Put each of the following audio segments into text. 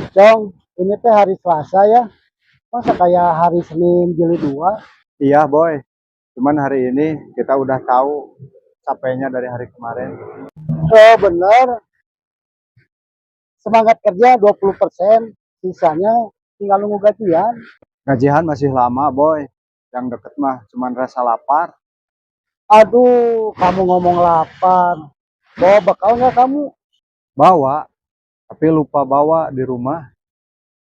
Cong, ini teh hari Selasa ya. Masa kayak hari Senin jilid 2? Iya, Boy. Cuman hari ini kita udah tahu capeknya dari hari kemarin. Oh, bener. Semangat kerja 20%, sisanya tinggal nunggu gajian. Gajian masih lama, Boy. Yang deket mah cuman rasa lapar. Aduh, kamu ngomong lapar. Bawa bekal nggak kamu? Bawa, tapi lupa bawa di rumah.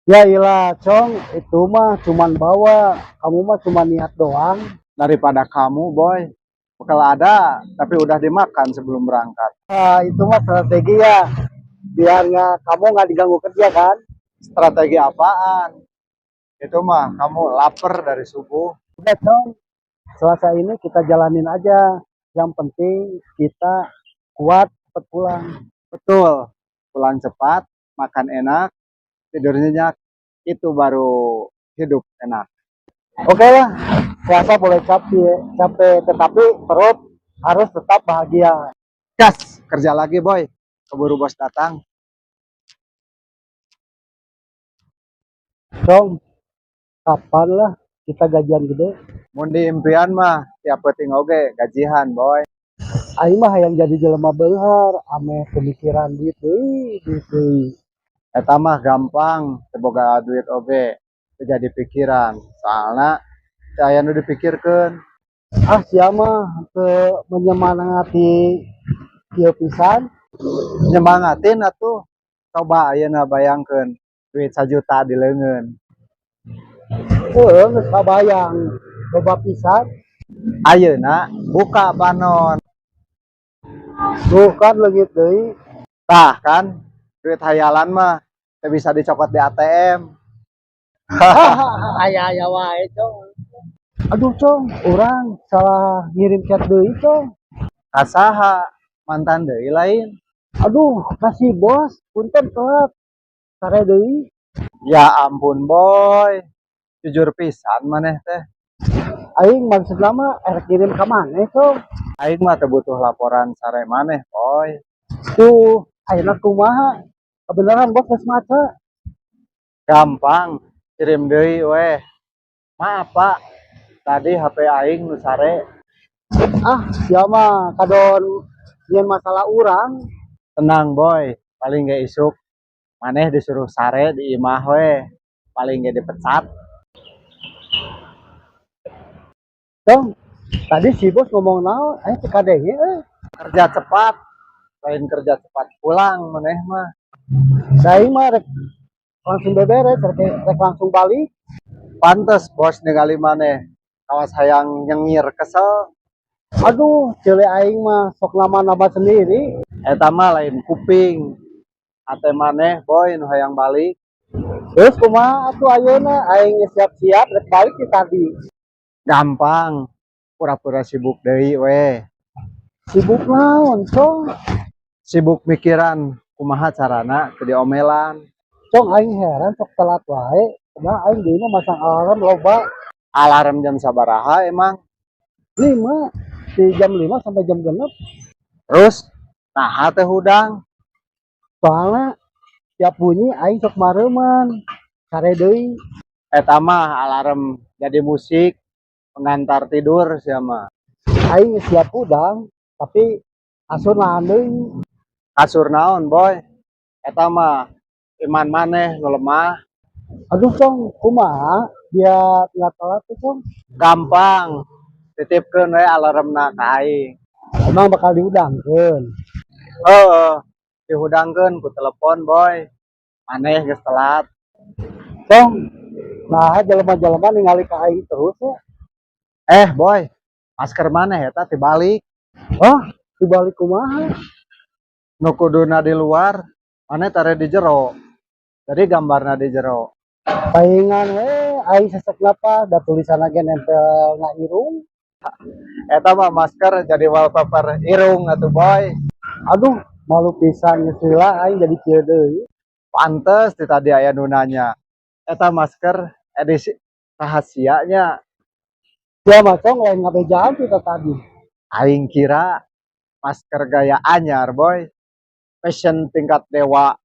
Ya ilah, Cong, itu mah cuman bawa. Kamu mah cuma niat doang. Daripada kamu, Boy. Bekal ada, tapi udah dimakan sebelum berangkat. Ah, itu mah strategi ya. Biar nggak kamu nggak diganggu kerja kan? Strategi apaan? Itu mah kamu lapar dari subuh. Udah, Cong. Selasa ini kita jalanin aja. Yang penting kita kuat, cepet pulang. Betul. Pulang cepat, makan enak, tidur nyenyak. Itu baru hidup enak. Oke lah, Selasa boleh capek, capek, tetapi perut harus tetap bahagia. Gas, kerja lagi, Boy. Keburu bos datang. Cong, kapan lah kita gajian gede? Mun di impian mah tiap peuting oge gajihan, Boy. Aing mah hayang jadi jelema beunghar, ameh pemikiran duit deui, duit deui. Eta mah gampang, teu boga duit oge. Teu jadi pikiran. Soalna teu aya nu dipikirkeun. Ah, sia mah teu menyemangati kieu pisan. Nyemangatin atuh. Coba ayeuna bayangkeun duit 1 juta di leungeun. Heueuh, geus kabayang. Loba pisan. Ayeuna buka panon. Tuh kan leungit deui. Tah kan, duit hayalan mah teu bisa dicokot di ATM. Aya-aya wae, Cong. Aduh, Cong, urang salah ngirim chat deui, Cong. Ka saha? Mantan deui lain? Aduh, ka si bos, punten telat. Sare deui. Ya ampun, Boy. Jujur pisan maneh teh. Aing maksudna mah erek ngirim ka maneh, Cong. Aing mah teu butuh laporan sare maneh, Boy. Tuh, ayeuna kumaha? Kebenaran bos geus maca. Gampang, kirim deui weh. "Maaf, Pak, tadi HP aing nu sare." Ah, sia mah kadon nyieun masalah urang. Tenang, Boy, paling ge isuk maneh disuruh sare di imah we. Paling ge dipecat. Cong, tadi si bos ngomong naon? Aing teu kadenge euy. Kerja cepat, lain kerja cepat pulang maneh mah. Aing mah rek langsung beberes, rek langsung balik. Pantes bos ningali maneh kawas hayang nyengir kesel. Aduh, ceuli aing mah sok nama-nama sendiri. Eta mah lain kuping. Hate maneh, Boy, nu hayang balik. Terus kumaha atuh ayeuna? Aing geus siap-siap rek balik ti tadi. Gampang, pura-pura sibuk deui we. Sibuk naon, Cong? Sibuk mikiran kumaha carana teu diomelan. Cong, aing heran sok telat wae. Padahal aing deui mah masang alarm loba. Alarm jam sabaraha emang? 5, di jam 5 sampai jam 6. Terus naha teu hudang? Soalnya tiap bunyi aing sok mareuman. Sare deui. Eta mah alarm jadi musik pengantar tidur sia mah. Aing geus siap hudang, tapi kasur nahan deui. Kasur naon, Boy? Eta mah iman maneh nu lemah. Aduh, Cong, kumaha biar nggak telat tuh, Cong? Gampang. Titipkeun we alarmna ka aing. Emang bakal dihudangkeun? Heeh, dihudangkeun ku telepon, Boy. Maneh geus telat. Cong, nah jelema-jelema ningali ka aing terus ya. Eh, Boy, masker maneh eta tibalik. Oh, dibalik kumaha? Nu kuduna di luar, maneh tare di jero. Jadi gambarna di jero. Paingan we aing sesek napas, da tulisanna ge nempel na irung. Eta mah masker jadi wallpaper irung atuh, Boy. Aduh, malu pisan, geus lila aing jadi kieu deui. Pantes ti tadi aya nu nanya. Eta masker edisi rahasianya. Sia mah, Cong, lain ngabejaan kita tadi. Aing kira masker gaya anyar, Boy. Fashion tingkat dewa.